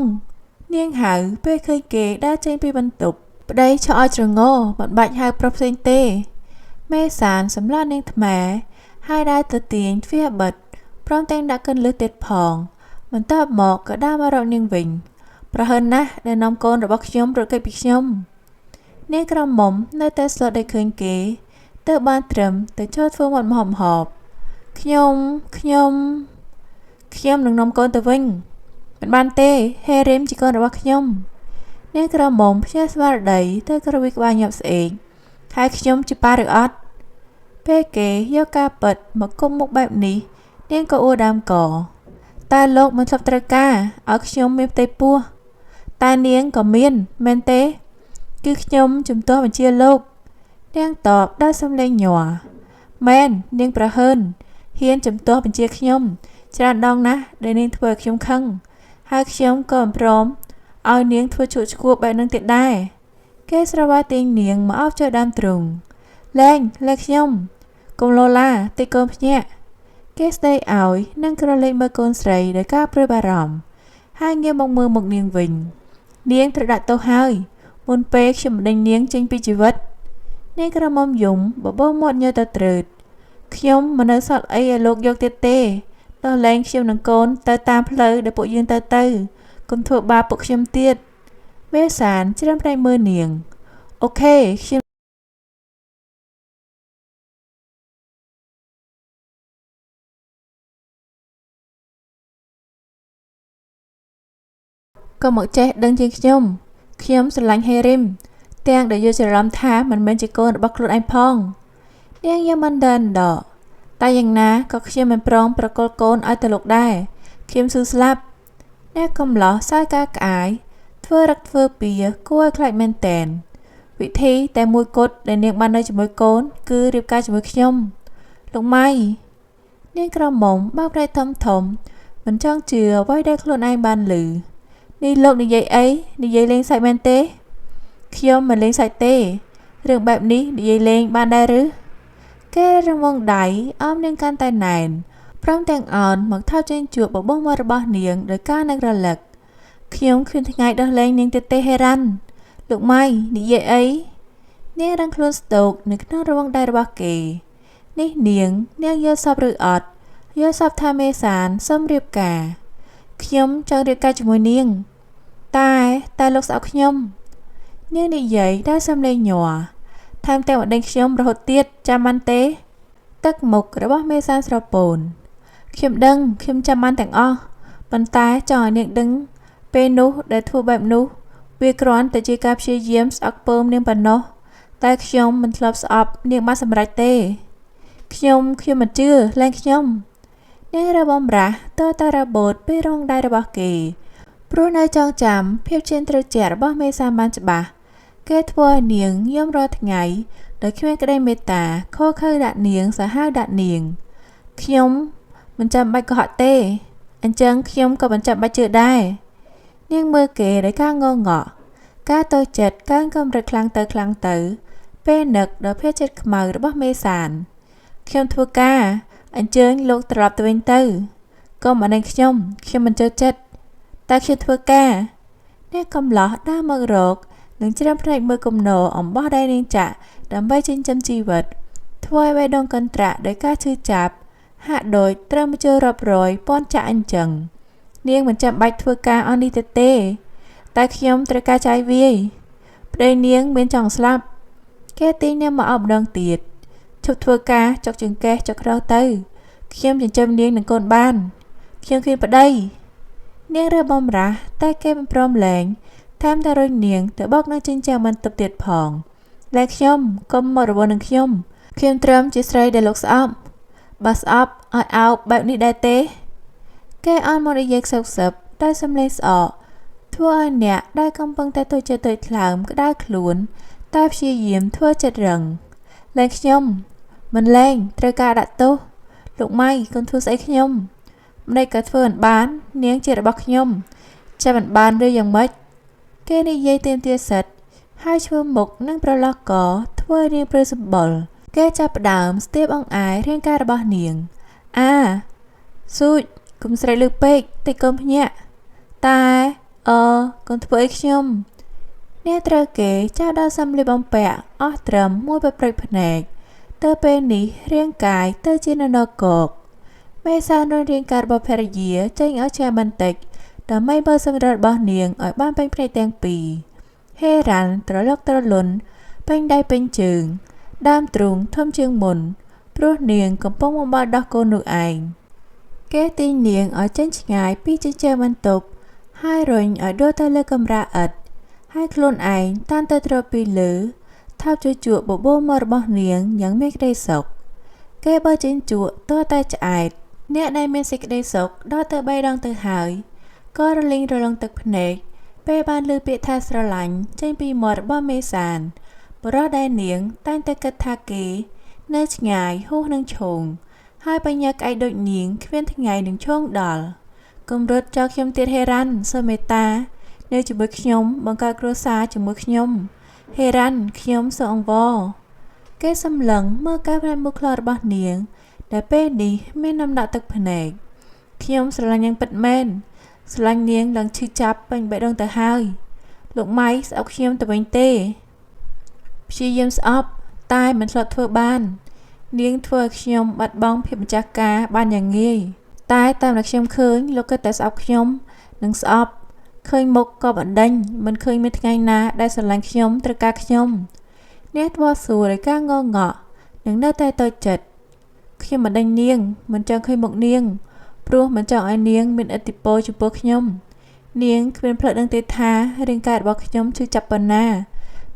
Speaker 1: នាងហៅពេលឃើញគេដើរចេញពីបន្ទប់ប្តីឆក់ឲ្យច្រងោមិនបាច់ហៅប្រុសផ្សេងទេមេសានសម្លាប់នាងថ្មហើយដើរទៅទាញទ្វារបិទព្រមទាំងដាក់កិនលើសទៀតផងបន្ទាប់មកក៏ដើរមករកនាងវិញប្រហិនណាស់ដែលនាំកូនរបស់ខ្ញុំរត់គេចពីខ្ញុំនាងក្រមុំនៅតែស្លុតដែលឃើញគេទើបបានត្រឹមទៅចូលធ្វើមាត់ម្ហូបហូបខ្ញុំខ្ញុំខ្ញុំនឹងនាំកូនទៅវិញមិនបានទេហេរិមជាកូនរបស់ខ្ញុំនាងក្រមុំផ្ញើស្មារតីទៅក្រវីក្បាលញាប់ស្អេកហើយខ្ញុំជាប៉ាឬអត់ពេលគេយកការពិតមកគុំមុខបែបនេះនាងក៏អួដើមកតើលោកមិនធ្លាប់ត្រូវការឲ្យខ្ញុំមានផ្ទៃពោះតែនាងក៏មានមែនទេគឺខ្ញុំជំទាស់បញ្ជាលោកនាងតបដោយសំឡេងញ័រ មែននាងប្រហើនហ៊ានជំទាស់បញ្ជាខ្ញុំច្រើនដងណាស់ដែលនាងធ្វើឲ្យខ្ញុំខឹងហើយខ្ញុំក៏មិនព្រមឲ្យនាងធ្វើជក់ឈួបបែបនឹងទៀតដែរគេស្រវាទាញនាងមកអោបចូលដើមទ្រូងលែងលែងខ្ញុំកុំលោឡាតិចកូនភ្ញាក់គេស្ដីឲ្យនិងក្រឡេកមើលកូនស្រីដោយការព្រួយបារម្ភហើយងាកមកមើលមុខនាងវិញនាងត្រូវដាក់ទោសហើយមុនពេលខ្ញុំបណ្ដេញនាងចេញពីជីវិតនាងក្រមុំយំបបោមាត់ញើទៅត្រើតខ្ញុំមិននៅសល់អីឲ្យលោកយកទៀតទេដោះលែងខ្ញុំនិងកូនទៅតាមផ្លូវដែលពួកយើងទៅកុំធ្វើបាបពួកខ្ញុំទៀតមេសានជ្រើមភ្នែកមើលនាងអូខេខ្ញុំក៏មកចេះដឹងជាងខ្ញុំខ្ញុំស្រឡាញ់ហេរីមទាំងដែលយល់ច្រឡំថាមិនមែនជាកូនរបស់ខ្លួនឯងផងនាងយកមិនដិនដកតែយ៉ាងណាក៏ខ្ញុំមិនព្រមប្រគល់កូនឲ្យទៅលោកដែរខ្ញុំស៊ឺស្លាប់អ្នកកំឡោះសើការក្អាយធ្វើរឹកធ្វើពៀគួរឲ្យខ្លាចមែនតែនវិធីតែមួយគត់ដែលនាងបាននៅជាមួយកូនគឺរៀបការជាមួយខ្ញុំលោកម៉ៃនាងក្រមុំបើកភ្នែកធំធំមិនចង់ជឿអ្វីដែលខ្លួនឯងបានឮនេះលោកនិយាយអីនិយាយលេងសើចមែនទេខ្ញុំមិនលេងសើចទេរឿងបែបនេះនិយាយលេងបានដែរឬគេរង្វង់ដៃអមនាងកាន់តែណែនព្រមទាំងអោនមកថើបចេញជួបបបោះមាត់របស់នាងដោយការនឹករលឹកខ្ញុំគ្មានថ្ងៃដោះលែងនាងទៀតទេហេរ៉ាន់លោកម៉ៃនិយាយអីនាងរឹងខ្លួនស្ទោកនៅក្នុងរង្វង់ដៃរបស់គេនេះនាងយល់សពឬអត់យល់សពថាមេសានសុំរៀបការខ្ញុំចង់រៀបការជាមួយនាងតែលោកស្អប់ខ្ញុំនាងនិយាយដោយសំឡេងញ័រថែមទាំងបណ្ដេញខ្ញុំរហូតទៀតចាំបានទេទឹកមុខរបស់មេសានស្រពោនខ្ញុំដឹងខ្ញុំចាំបានទាំងអស់ប៉ុន្តែចង់ឲ្យនាងដឹងពេលនោះដែលធ្វើបែបនោះវាគ្រាន់តែជាការព្យាយាមស្អប់ពើមនាងប៉ុណ្ណោះតែខ្ញុំមិនធ្លាប់ស្អប់នាងបានសម្រេចទេខ្ញុំមិនជឿលែងខ្ញុំនាងរបំរាស់តតែរបូតពេលរងដៃរបស់គេព្រោះនៅចងចាំភាពជឿនត្រជាក់របស់មេសាបានច្បាស់គេធ្វើឲ្យនាងយំរាល់ថ្ងៃដោយគ្មានក្តីមេត្តាខូខើដាក់នាងសាហាវដាក់នាងខ្ញុំមិនចាំបាច់កុហកទេអញ្ចឹងខ្ញុំក៏មិនចាំបាច់ជឿដែរនាងមើលគេដោយការងងក់ការតូចចិត្តកើនកម្រិតខ្លាំងទៅពេលនឹកដល់ភាពចិត្តខ្មៅរបស់មេសានខ្ញុំធ្វើការអញ្ជើញលោកត្រឡប់ទៅវិញទៅកុំអណិនខ្ញុំមិនចូលចិត្តតែខ្ញុំធ្វើការអ្នកកំឡោះដើរមករកនិងជ្រើមភ្នែកមើលគំនរអំបោះដៃនាងចាក់ដើម្បីចិញ្ចឹមជីវិតធ្វើឲ្យបេះដូងកន្ត្រាក់ដោយការឈឺចាប់ហាក់ដូចត្រូវមកជើរាប់រយពាន់ចាក់អញ្ចឹងនាងមិនចាំបាច់ធ្វើការអស់នេះទេតែខ្ញុំត្រូវការចាយវាយប្តីនាងមានចង់ស្លាប់គេទាញនាងមកអោបម្ដងទៀតឈប់ធ្វើការចុកចង្កេះចុកក្រោទៅខ្ញុំចិញ្ចឹមនាងនិងកូនបានខ្ញុំគ្មានប្តីនាងរើបំរាស់តែគេមិនព្រមលែងថែមតែរុញនាងទៅបោកនៅចិញ្ចើមបន្ទប់ទៀតផងលែងខ្ញុំកុំមករវល់នឹងខ្ញុំខ្ញុំត្រឹមជាស្រីដែលលោកស្អប់បើស្អប់ឲ្យអោបបែបនេះដែរទេគេអន់មកនិយាយខ្សឹបខ្សឹបដោយសំឡេងស្អកធ្វើឲ្យអ្នកដែលកំពុងតែតូចចិត្តតូចថ្លើមក្តៅខ្លួនតែព្យាយាមធ្វើចិត្តរឹងលែងខ្ញុំមិនលែងត្រូវការដាក់ទោសលោកម៉ៃកុំធ្វើស្អីខ្ញុំម្ដេចក៏ធ្វើមិនបាននាងជារបស់ខ្ញុំចាំមិនបានឬយ៉ាងម៉េចគេនិយាយទាមទារសិទ្ធហើយឈើមុខនិងប្រឡោះកធ្វើឲ្យនាងព្រឺសម្បុរគេចាប់ផ្ដើមស្ទាបអង្អែរាងកាយរបស់នាងអាស៊ូចកុំស្រែកលឺពេកតិចកុំភ្ញាក់តែកុំធ្វើអីខ្ញុំអ្នកត្រូវគេចាប់ដល់សម្លៀកបំពាក់អស់ត្រឹមមួយប្រព្រឹត្តភ្នែកទៅពេលនេះរាងកាយទៅជាននគកមេសានរុញរាងកាយរបស់ភរិយាចេញឲ្យឆ្ងាយបន្តិចដើម្បីមើលសម្រស់របស់នាងឲ្យបានពេញភ្នែកទាំងពីរហេរ៉ាន់ត្រឡុកត្រលុនពេញដៃពេញជើងដើមទ្រូងធំជាងមុនព្រោះនាងកំពុងបំបត្តិដោះកូននោះឯងគេទាញនាងឲ្យចេញឆ្ងាយពីចិញ្ចើមបន្ទប់ហើយរុញឲ្យដួលទៅលើកម្រាលឥដ្ឋហើយខ្លួនឯងតានទៅទ្រពីលើថើបជជក់បបោមាត់របស់នាងយ៉ាងមានក្តីសុខគេបើចេញជក់តតែឆ្អែតអ្នកដែលមានសេចក្តីសុខដល់ទៅ3ដងទៅហើយក៏រលីងរលងទឹកភ្នែកពេលបានឮពាក្យថាស្រឡាញ់ចេញពីមាត់របស់មេសានបុរសដែលនាងតែងតែគិតថាគេ នៅឆ្ងាយហួសនឹងឈោង ហើយបញ្ញាក្អែកដូចនាងគ្មានថ្ងៃនឹងឈោងដល់ កុំរត់ចោលខ្ញុំទៀតហេរ៉ាន់ សូមមេត្តា នៅជាមួយខ្ញុំបង្កើតគ្រួសារជាមួយខ្ញុំ ហេរ៉ាន់ខ្ញុំសូមអង្វរ គេសម្លឹងមើលកែវភ្នែកមូលខ្លោរបស់នាង ដែលពេលនេះមានដំណក់ទឹកភ្នែក ខ្ញុំស្រឡាញ់នាងពិតមែន ស្រឡាញ់នាងឡើងឈឺចាប់ពេញបេះដូងទៅហើយ លោកម៉ៃស្អប់ខ្ញុំទៅវិញទេ ព្យាយាមស្អប់តែមិនធ្លាប់ធ្វើបាន នាងធ្វើឲ្យខ្ញុំបាត់បង់ភាពម្ចាស់ការបានយ៉ាងងាយ តែតាមដែលខ្ញុំឃើញលោកគិតតែស្អប់ខ្ញុំនិងស្អប់ ឃើញមុខក៏បណ្ដេញ មិនឃើញមានថ្ងៃណាដែលស្រឡាញ់ខ្ញុំត្រូវការខ្ញុំ នាងត្បល់សួរដោយការងងក់និងនៅតែតូចចិត្ត ខ្ញុំបណ្ដេញនាងមិនចង់ឃើញមុខនាង ព្រោះមិនចង់ឲ្យនាងមានឥទ្ធិពលចំពោះខ្ញុំ នាងគ្មានផ្លូវដឹងទេថារាងកាយរបស់ខ្ញុំឈឺចាប់ប៉ុណ្ណា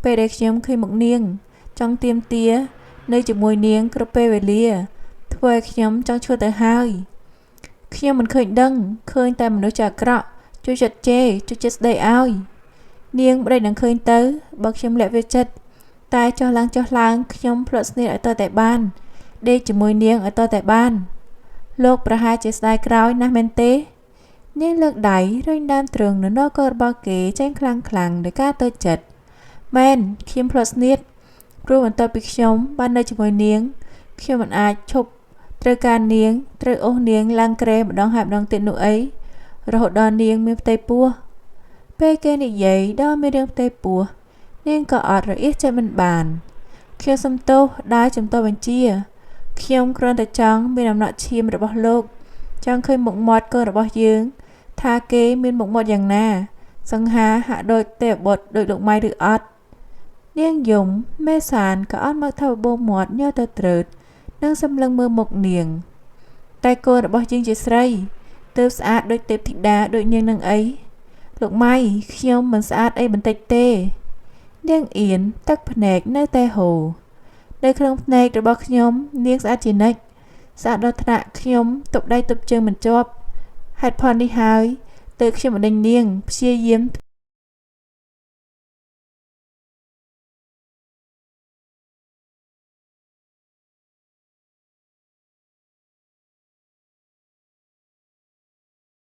Speaker 1: ពេលដែលខ្ញុំឃើញមុខនាង ចង់ទាមទារនៅជាមួយនាងគ្រប់ពេលវេលា ធ្វើឲ្យខ្ញុំចង់ឈួតទៅហើយ ខ្ញុំមិនឃើញដឹង ឃើញតែមនុស្សជាអាក្រក់ ជួយចិត្តជេរ ជួយចិត្តស្ដីឲ្យ នាងប្តីនឹងឃើញទៅ បើខ្ញុំលាក់វាចិត្ត តែចុះឡើងចុះឡើងខ្ញុំផ្លត់ស្នៀតឲ្យតតែបាន ដេកជាមួយនាងឲ្យតតែបាន លោកប្រហែលជាស្ដាយក្រោយណាស់មែនទេ នាងលើកដៃរុញដើមទ្រូងនៅនគររបស់គេចេញខ្លាំងខ្លាំងដោយការតូចចិត្ត មែនខ្ញុំផ្លត់ស្នៀត ព្រោះបន្ទាប់ពីខ្ញុំបាននៅជាមួយនាង ខ្ញុំមិនអាចឈប់ត្រូវការនាង ត្រូវអូសនាងឡើងគ្រែម្ដងហើយម្ដងទៀតនោះអី រហូតដល់នាងមានផ្ទៃពោះ ពេលគេនិយាយដល់មានរឿងផ្ទៃពោះ នាងក៏អត់រអៀសចិត្តមិនបាន ខ្ញុំសុំទោសដែលជំទាស់បញ្ជា ខ្ញុំគ្រាន់តែចង់មានអំណក់ឈាមរបស់លោក ចង់ឃើញមុខមាត់កូនរបស់យើង ថាគេមានមុខមាត់យ៉ាងណា សង្ហាហាក់ដូចទេវបុត្រដូចលោកម៉ៃឬអត់ នាងយំមេសានក៏អត់មកថាបបោមាត់ញើទៅត្រើត និងសម្លឹងមើលមុខនាង តែកូនរបស់យើងជាស្រី ទើបស្អាតដូចទេពធីតាដូចនាងនឹងអី លោកម៉ៃខ្ញុំមិនស្អាតអីបន្តិចទេ នាងអៀនទឹកភ្នែកនៅតែហូរ នៅក្នុងភ្នែករបស់ខ្ញុំនាងស្អាតជានិច្ច ស្អាតដល់ថ្នាក់ខ្ញុំទប់ដៃទប់ជើងមិនជាប់ ហេតុផលនេះហើយទើបខ្ញុំបណ្ដេញនាងព្យាយាម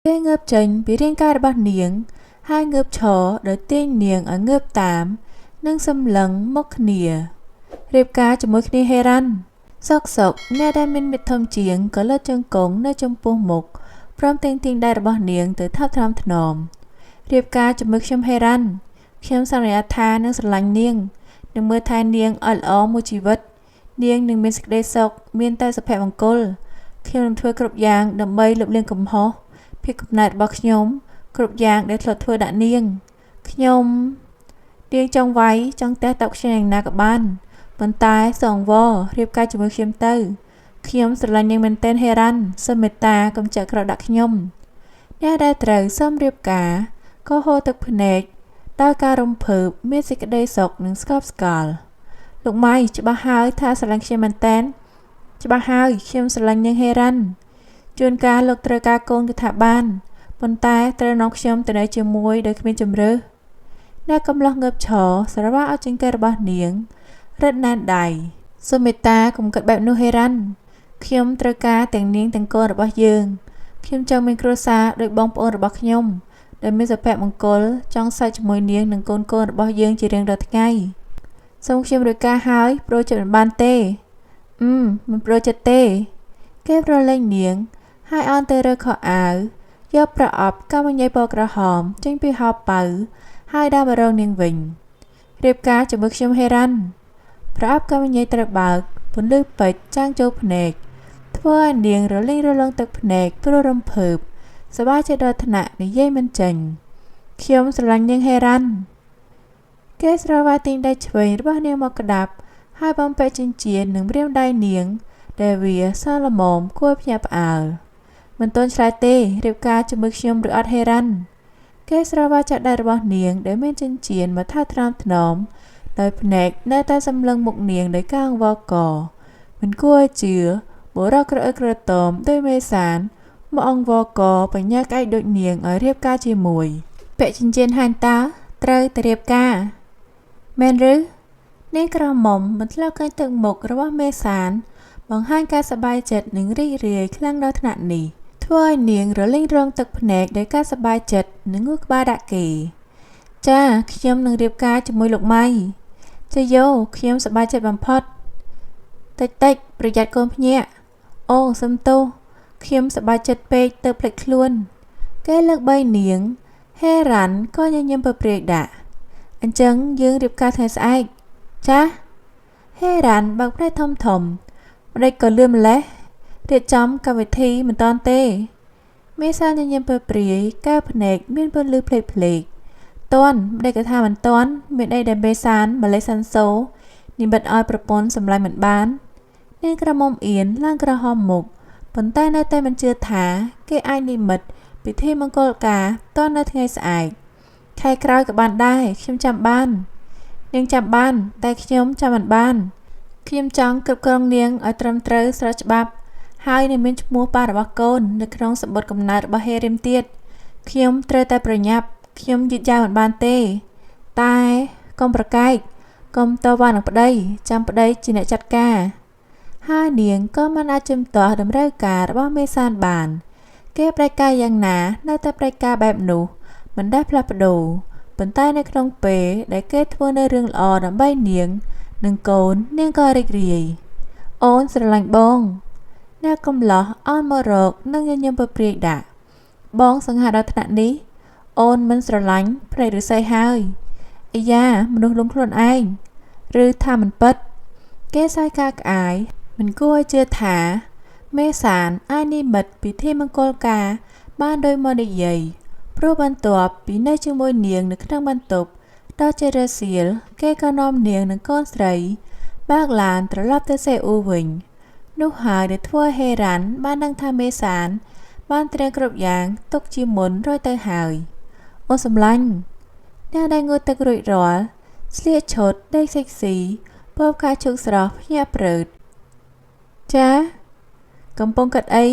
Speaker 1: គេងើបចេញពីរាងកាយរបស់នាង ហើយងើបឈរដោយទាញនាងឲ្យងើបតាម និងសម្លឹងមុខគ្នា រៀបការជាមួយគ្នាហេរ៉ាន់ សុកសុកអ្នកដែលមានមិត្តធំជាងក៏លើកជើងកងនៅចំពោះមុខ ព្រមទាំងទាញដៃរបស់នាងទៅថប់ថ្នមថ្នម រៀបការជាមួយខ្ញុំហេរ៉ាន់ ខ្ញុំសន្យាថានឹងស្រឡាញ់នាង នឹងមើលថែនាងឲ្យល្អមួយជីវិត នាងនឹងមានសេចក្តីសុខមានតែសុភមង្គល ខ្ញុំនឹងធ្វើគ្រប់យ៉ាងដើម្បីលុបលាងកំហុសភាពកំណែតរបស់ខ្ញុំ គ្រប់យ៉ាងដែលធ្លាប់ធ្វើដាក់នាង ខ្ញុំនាងចង់វាយចង់ទះតបខ្ញុំយ៉ាងណាក៏បាន ប៉ុន្តែសូមអង្វររៀបការជាមួយខ្ញុំទៅ ខ្ញុំស្រឡាញ់នាងមែនទែនហេរ៉ាន់ សូមមេត្តាកុំចាក់ក្រោកដាក់ខ្ញុំ អ្នកដែលត្រូវសូមរៀបការក៏ហូរទឹកភ្នែកដោយការរំភើបមានសេចក្តីសុខនិងស្កប់ស្កល់ លោកម៉ៃច្បាស់ហើយថាស្រឡាញ់ខ្ញុំមែនទែន ច្បាស់ហើយខ្ញុំស្រឡាញ់នាងហេរ៉ាន់ ជួនកាលលោកត្រូវការកូនគឺថាបាន ប៉ុន្តែត្រូវនាំខ្ញុំទៅនៅជាមួយដោយគ្មានជម្រើស អ្នកកំឡោះងើបឈរស្រវាឲ្យចង្កេះរបស់នាងរឹតណែនដៃ សូមមេត្តាកុំគិតបែបនោះហេរ៉ាន់ ខ្ញុំត្រូវការទាំងនាងទាំងកូនរបស់យើង ខ្ញុំចង់មានគ្រួសារដូចបងប្អូនរបស់ខ្ញុំ ដែលមានសុភមង្គលចង់សើចជាមួយនាងនិងកូនកូនរបស់យើងជារៀងរាល់ថ្ងៃ សូមខ្ញុំរៀបការហើយប្រូចិត្តមិនបានទេ មិនប្រូចិត្តទេ គេប្រឡែងនាងហើយអោនទៅរើខោអាវ យកប្រអប់កាំញ៉ៃពណ៌ក្រហមចេញពីហោប៉ៅ ហើយដើរមករងនាងវិញ រៀបការជាមួយខ្ញុំហេរ៉ាន់ ប្រអប់កាំញ៉ៃត្រូវបើក ពន្លឺពេជ្រចាំងចូលភ្នែក ធ្វើឲ្យនាងរលីងរលោងទឹកភ្នែកព្រោះរំភើប សប្បាយចិត្តដល់ថ្នាក់និយាយមិនចេញ ខ្ញុំស្រឡាញ់នាងហេរ៉ាន់ គេស្រវាទាញដៃឆ្វេងរបស់នាងមកក្តាប់ ហើយបំពាក់ចិញ្ចៀននិងម្រាមដៃនាង ដែលវាសល្មមគួរភ្ញាក់ផ្អើល មិនទាន់ឆ្លើយទេរៀបការជាមួយខ្ញុំឬអត់ហេរ៉ាន់ គេស្រវាចាក់ដៃរបស់នាងដែលមានចិញ្ចៀនមកថើថ្នមថ្នម ដោយភ្នែកនៅតែសម្លឹងមុខនាងដោយការអង្វរក មិនគួរឲ្យជឿបុរសក្រអឺក្រទមដោយមេសានមកអង្វរកបញ្ញាក្អែកដូចនាងឲ្យរៀបការជាមួយ ពាក់ចិញ្ចៀនហើយតើត្រូវតែរៀបការមែនឬ នាងក្រមុំមិនធ្លាប់ឃើញទឹកមុខរបស់មេសានបង្ហាញការសប្បាយចិត្តនិងរីករាយខ្លាំងដល់ថ្នាក់នេះធ្វើឲ្យនាងរលែងរងទឹកភ្នែកដោយការសប្បាយចិត្តនិងងូក្បាលដាក់គេចាខ្ញុំនឹងរៀបការជាមួយលោកម៉ៃជយោខ្ញុំសប្បាយចិត្តបំផុតតិចតិចប្រយ័ត្នកូនភ្ញាក់អូសំទោសខ្ញុំសប្បាយចិត្តពេកទៅភ្លេចខ្លួនគេលើកបីនាងហេរ៉ាន់ក៏ញញឹមពព្រាយដាក់អញ្ចឹងយើងរៀបការថ្ងៃស្អែកចាហេរ៉ាន់បើកភ្នែកធំធំម្ដេចក៏លឿនម្លេះរៀបចំកម្មវិធីមិនតាន់ទេមេសាញញឹមពព្រាយកែភ្នែកមានពន្លឺភ្លេកភ្លេកតាន់ម្ដេចក៏ថាមិនតាន់មានអីដែលមេសានម៉ាឡេសាន់សូនិមិត្តឲ្យប្រពន្ធសម្លាញ់មិនបាននាងក្រមុំអៀនឡើងក្រហមមុខប៉ុន្តែនៅតែមិនជឿថាគេអាចនិមិត្តពិធីមង្គលការតនៅថ្ងៃស្អែកខែក្រោយក៏បានដែរខ្ញុំចាំបាននាងចាំបានតែខ្ញុំចាំមិនបានខ្ញុំចង់គ្រប់គ្រងនាងឲ្យត្រឹមត្រូវស្របច្បាប់ហើយនឹងមានឈ្មោះប៉ារបស់កូននៅក្នុងសម្បត្តិកំណើតរបស់ហេរិមទៀតខ្ញុំត្រូវតែប្រញាប់ខ្ញុំយឺតយ៉ាវមិនបានទេតែកុំប្រកែកកុំតវ៉ានឹងប្តីចាំប្តីជាអ្នកចាត់ការហើយនាងក៏មិនអាចជំទាស់តម្រូវការរបស់មេសានបានគេប្រែកាយយ៉ាងណានៅតែប្រែកាយបែបនោះមិនដែលផ្លាស់ប្ដូរប៉ុន្តែនៅក្នុងពេលដែលគេធ្វើនៅរឿងល្អដើម្បីនាងនិងកូននាងក៏រីករាយអូនស្រឡាញ់បងអ្នកកំឡោះអោនមករកនិងញញឹមពព្រាយដាក់បងសង្ហាដល់ថ្នាក់នេះអូនមិនស្រឡាញ់ភ្នែកឫស្សីហើយអាយ៉ាមនុស្សលងខ្លួនឯងឬថាមិនពិតគេសើចការក្អាយមិនគួរឲ្យជឿថាមេសានអាចនិមិត្តពិធីមង្គលការបានដោយមកនិយាយព្រោះបន្ទាប់ពីនៅជាមួយនាងនៅក្នុងបន្ទប់ដល់ជារសៀលគេក៏នាំនាងនិងកូនស្រីបើកឡានត្រឡប់ទៅសេអ៊ូវិញនោះហើយដែលធ្វើឲ្យហេរ៉ាន់បានដឹងថាមេសានបានត្រៀមគ្រប់យ៉ាងទុកជាមុនរួចទៅហើយអូនសម្លាញ់អ្នកដែលងូតទឹករួចរាល់ស្លៀកឈុតដេកសិចស៊ីពណ៌ផ្កាឈូកស្រស់ភ្ញាក់ព្រឺតចាកំពុងគិតអី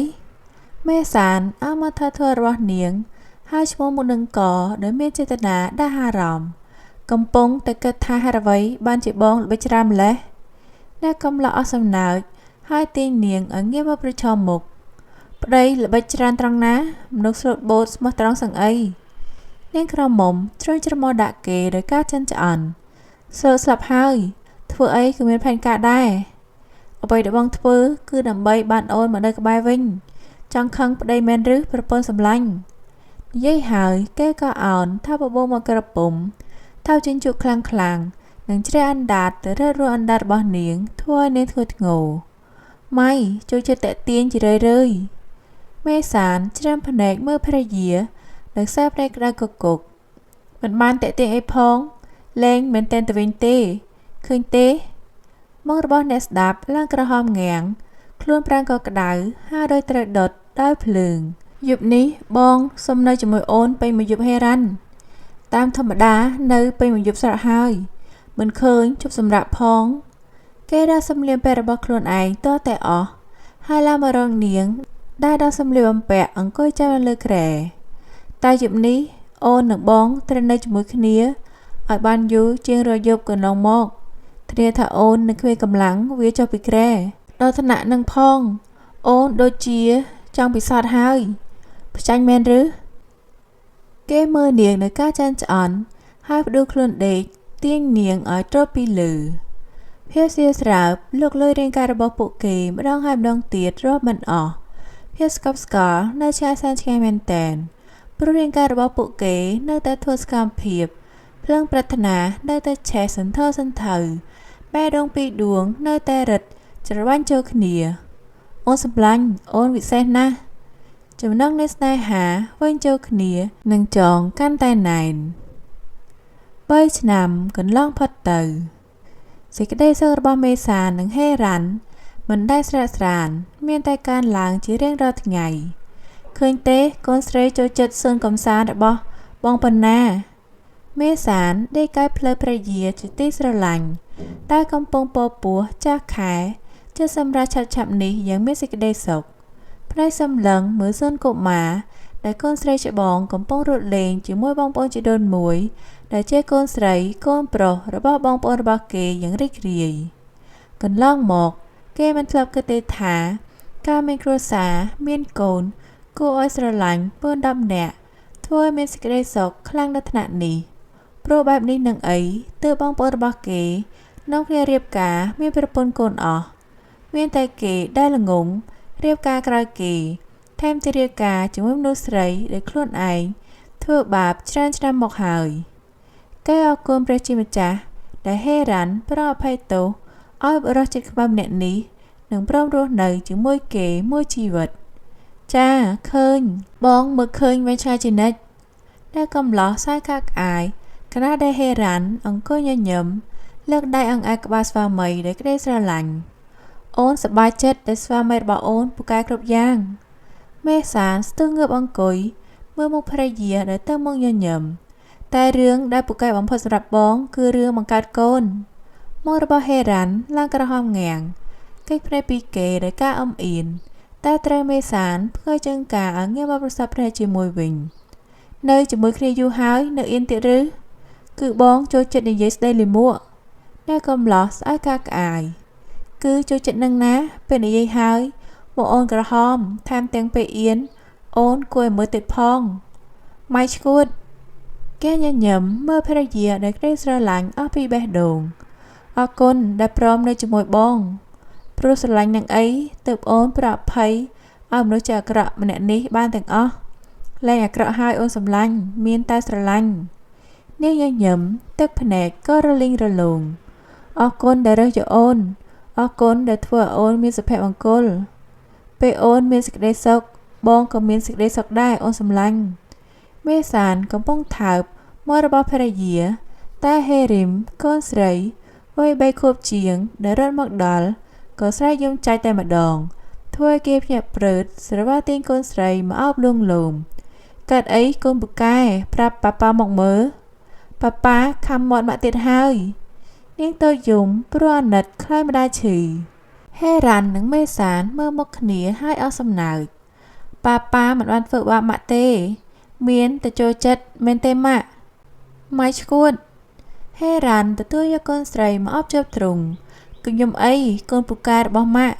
Speaker 1: មេសានអោមកថាធัวរបស់នាងហើយឈ្មោះមុននឹងកដោយមានចេតនាដាស់អារម្មណ៍កំពុងតែគិតថាហេតុអ្វីបានជាបងល្បិចច្រើនម្លេះអ្នកកំឡោះអស់សំណើចហើយទាញនាងឲ្យងាកមកប្រឈមមុខប្តីល្បិចច្រើនត្រង់ណាមនុស្សស្លូតបូតស្មោះត្រង់សឹងអីនាងក្រមុំជ្រុញច្រមុះដាក់គេដោយការចិនឆ្អន់ស្លូតស្លាប់ហើយធ្វើអីក៏មានផែនការដែរអ្វីដែលបងធ្វើគឺដើម្បីបានអូនមកនៅក្បែរវិញចង់ខឹងប្តីមែនឬប្រពន្ធសម្លាញ់និយាយហើយគេក៏អោនថាបបោមកក្រពុំថៅជិញ្ជក់ខ្លាំងខ្លាំងនិងជ្រះអណ្ដាតទៅរើរួអណ្ដាតរបស់នាងធ្វើឲ្យនាងធ្ងន់ធ្ងរម៉ៃចូលចិត្តតាក់ទាញជារឿយរឿយមេសានច្រាំភ្នែកមើលភរិយាដោយខ្សែភ្នែកក្តៅកគុកមិនបានតាក់ទាញអីផងលែងមែនតែនទៅវិញទេឃើញទេមុខរបស់អ្នកស្ដាប់ឡើងក្រហមងាំងខ្លួនប្រាំងក៏ក្តៅហើយដោយត្រូវដុតដោយភ្លើងយប់នេះបងសុំនៅជាមួយអូនពេញមួយយប់ហេរ៉ាន់តាមធម្មតានៅពេញមួយយប់ស្រកហើយមិនឃើញជប់សម្រាប់ផងគេដល់សំលៀងពាក់របស់ខ្លួនឯងតតែអស់ហើយឡើងមករងនាងដែលដល់សំលៀកបំពាក់អង្គុយចាំនៅលើគ្រែតែយប់នេះអូននិងបងត្រូវនៅជាមួយគ្នាឲ្យបានយូរជាងរាល់យប់កន្លងមកធានាថាអូននឹងគ្មានកម្លាំងវាចុះពីគ្រែដល់ថ្នាក់នឹងផងអូនដូចជាចង់ពិសោធន៍ហើយផ្ចាញ់មែនឬគេមើលនាងនៅការចាន់ឆ្អន់ហើយផ្ដួលខ្លួនដេកទាញនាងឲ្យទ្រពីលើភាពសៀស្រើបលោកលុយរាងកាយរបស់ពួកគេម្ដងហើយម្ដងទៀតរាប់មិនអស់ភាពស្កប់ស្កល់នៅឆ្ងាយសែនឆ្ងាយមែនតែនព្រោះរាងកាយរបស់ពួកគេនៅតែធ្វើសកម្មភាពភ្លើងប្រាថ្នានៅតែឆេះសន្ធោសន្ធៅបេះដូងពីរដួងនៅតែរឹតច្របាញ់ចូលគ្នាអូនសម្លាញ់អូនវិសេសណាស់ចំណងនៃស្នេហាវិញចូលគ្នានឹងចងកាន់តែណែន3ឆ្នាំកន្លងផុតទៅសេចក្តីសុខរបស់មេសាននិងហេរ៉ាន់មិនដែលស្រាកស្រានមានតែកើនឡើងជារៀងរាល់ថ្ងៃឃើញទេកូនស្រីចូលចិត្តសួនកំសាន្តរបស់បងប៉ុណ្ណាមេសានដេកកាយផ្លូវព្រះយាជាទីស្រឡាញ់តែកំពុងពពោះចាស់ខែជាសម្រាប់ឆាប់ឆាប់នេះយ៉ាងមានសេចក្តីសុខផ្នែកសម្លឹងមើលសួនកុមារដែលកូនស្រីច្បងកំពុងរត់លេងជាមួយបងប្អូនជីដូនមួយ ដែលជាកូនស្រីកូនប្រុសរបស់បងប្អូនរបស់គេយ៉ាងរីករាយ កន្លងមកគេមិនធ្លាប់គិតទេថា ការមានគ្រួសារមានកូនគួរឲ្យស្រឡាញ់ពើ10នាក់ធ្វើឲ្យមានសេចក្តីសុខខ្លាំងដល់ថ្នាក់នេះ ព្រោះបែបនេះនឹងអីទើបបងប្អូនរបស់គេនាំគ្នារៀបការមានប្រពន្ធកូនអស់ មានតែគេដែលល្ងង់រៀបការក្រោយគេ ថែមទាំងរៀបការជាមួយមនុស្សស្រីដែលខ្លួនឯងធ្វើបាបច្រើនឆ្នាំមកហើយ គេអរគុណព្រះជាម្ចាស់ដែលហេរ៉ាន់ប្រោសអភ័យទោសឲ្យបុរសចិត្តខ្មៅម្នាក់នេះនឹងព្រមរស់នៅជាមួយគេមួយជីវិត ចាឃើញបងមើលឃើញវែងឆ្ងាយជានិច្ច ដែលកំឡោះសើចកាក់ក្អាយខណៈដែលហេរ៉ាន់អង្គុយញញឹមលើកដៃអង្អែលក្បាលស្វាមីដោយក្តីស្រឡាញ់ អូនសប្បាយចិត្តដែលស្វាមីរបស់អូនពូកែគ្រប់យ៉ាង មេសានស្ទើងើបអង្គុយមើលមុខភរិយាដែលទៅមកញញឹម តែរឿងដែលពូកែបំផុតសម្រាប់បងគឺរឿងបង្កើតកូន មាត់របស់ហេរ៉ាន់ឡើងក្រហមងាំង គេចភ្នែកពីគេដោយការអំអៀន តែត្រូវមេសានផ្ងើយជើងការឲ្យងាកមកប្រសពភ្នែកជាមួយវិញ នៅជាមួយគ្នាយូរហើយនៅអៀនទៀតឬ គឺបងចូលចិត្តនិយាយស្ដីលាមក អ្នកកំឡោះស្អើកាក្អាយ គឺចូលចិត្តនឹងណាពេលនិយាយហើយមកអូនក្រហមថែមទាំងពេលអៀនអូនគួរឲ្យមើលទៀតផង ម៉ៃឈួត គេញញឹមមើលភរិយាដោយក្តីស្រឡាញ់អស់ពីបេះដូង អរគុណដែលព្រមនៅជាមួយបង ព្រោះស្រឡាញ់នឹងអីទើបអូនប្រអភ័យឲ្យមនុស្សជាអាក្រក់ម្នាក់នេះបានទាំងអស់ លែងអាក្រក់ហើយអូនសម្លាញ់មានតែស្រឡាញ់ នាងញញឹមទឹកភ្នែកក៏រលីងរលោង អរគុណដែលរើសយកអូន អរគុណដែលធ្វើឲ្យអូនមានសុភមង្គល ពេលអូនមានសេចក្តីសុខបងក៏មានសេចក្តីសុខដែរអូនសម្លាញ់ មេសានកំពុងថើបមាត់របស់ភរិយា តែហេរីមកូនស្រីវ័យ3ខួបជាងដែលរត់មកដល់ក៏ស្រែកយំចាច់តែម្ដង ធ្វើឲ្យគេភ្ញាក់ព្រឺតស្រវាទាញកូនស្រីមកអោបលួងលោម កើតអីកូនពូកែប្រាប់ប៉ាប៉ាមកមើល ប៉ាប៉ាខំមាត់ម៉ាក់ទៀតហើយ នាងតូចយំព្រោះអាណិតខ្លាចម្ដាយឈឺ ហេរ៉ាន់និងមេសានមើលមុខគ្នាហើយអស់សំណើច ប៉ាប៉ាមិនបានធ្វើបាបម៉ាក់ទេ មានតែចូលចិត្តមែនទេម៉ាក់ ម៉ៃឈួត ហេរ៉ាន់ទទួលយកកូនស្រីមកអោបជាប់ទ្រូង កុំយំអីកូនពូកែរបស់ម៉ាក់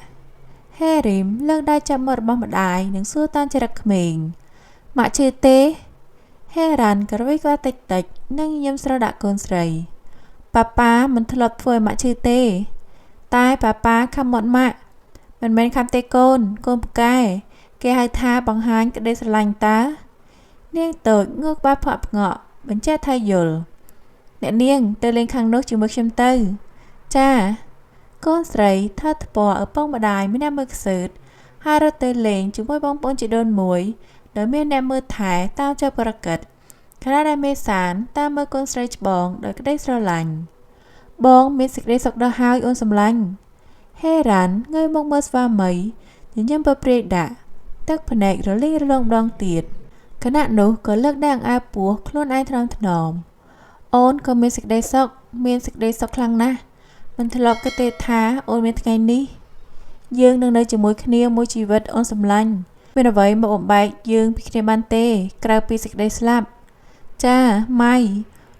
Speaker 1: ហេរីមលើកដៃចាប់មាត់របស់ម្ដាយនិងសួរតាមចរិតក្មេង ម៉ាក់ឈឺទេ ហេរ៉ាន់ក្រវីក្បាលតិចតិចនិងញញឹមស្រដាក់កូនស្រី ប៉ាប៉ាមិនធ្លាប់ធ្វើឲ្យម៉ាក់ឈឺទេ តែប៉ាប៉ាខំមាត់ម៉ាក់ មិនមែនខំទេកូន កូនពូកែ គេហៅថាបង្ហាញក្តីស្រឡាញ់តើ នាងតូចងើបក្បាលផ្ងក់ផ្ងក់បញ្ជាក់ថាយល់ អ្នកនាងទៅលេងខាងនោះជាមួយខ្ញុំទៅ ចា កូនស្រីថើបថ្ពាល់ឪពុកម្ដាយម្នាក់មើលខ្សើត ហើយរត់ទៅលេងជាមួយបងប្អូនជីដូនមួយដោយមានអ្នកមើលថែតាមជាប់ប្រកិត ខណៈដែលមេសានតាមមើលកូនស្រីច្បងដោយក្តីស្រឡាញ់ បងមានសេចក្តីសុខដល់ហើយអូនសម្លាញ់ ហេរ៉ាន់ងើយមកមើលស្វាមីញញឹមពព្រាយដាក់ទឹកភ្នែករលីងរលោងម្ដងទៀត ខណៈនោះក៏លើកដៃអង្អែលពោះខ្លួនឯងថ្នមថ្នម អូនក៏មានសេចក្តីសុខមានសេចក្តីសុខខ្លាំងណាស់ មិនធ្លាប់គិតទេថាអូនមានថ្ងៃនេះ យើងនឹងនៅជាមួយគ្នាមួយជីវិតអូនសម្លាញ់ មានអ្វីមកបំបែកយើងពីគ្នាបានទេក្រៅពីសេចក្តីស្លាប់ ចាម៉ៃ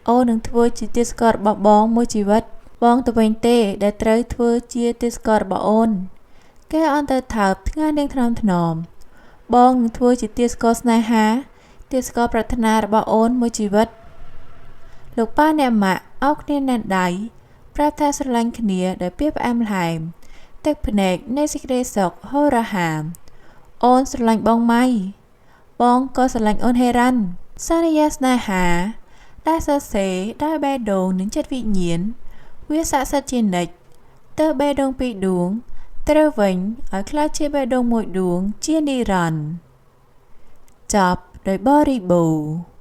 Speaker 1: អូននឹងធ្វើជាទាសកររបស់បងមួយជីវិត បងទៅវិញទេដែលត្រូវធ្វើជាទាសកររបស់អូន គេអន់ទៅថើបថ្ងាសនាងថ្នមថ្នម បងនឹងធ្វើជាទាសករស្នេហា ទាសករប្រាថ្នារបស់អូនមួយជីវិត លោកប៉ាអ្នកម៉ាក់អោបគ្នាណែនដៃប្រាប់ថាស្រឡាញ់គ្នាដោយពាក្យផ្អែមល្ហែម ទឹកភ្នែកនៃសេចក្តីសុខហូររហាម អូនស្រឡាញ់បងម៉ៃ បងក៏ស្រឡាញ់អូនហេរ៉ាន់ សន្យាស្នេហាដែលសរសេរដោយបេះដូងនិងចិត្តវិញ្ញាណ វាស័ក្តិសិទ្ធិជានិច្ច ទើបបេះដូងពីរដួងត្រូវវិញឲ្យក្លាយជាបេះដូងមួយដួងជានិរន្តរ៍ ចប់ដោយបរិបូរណ៍។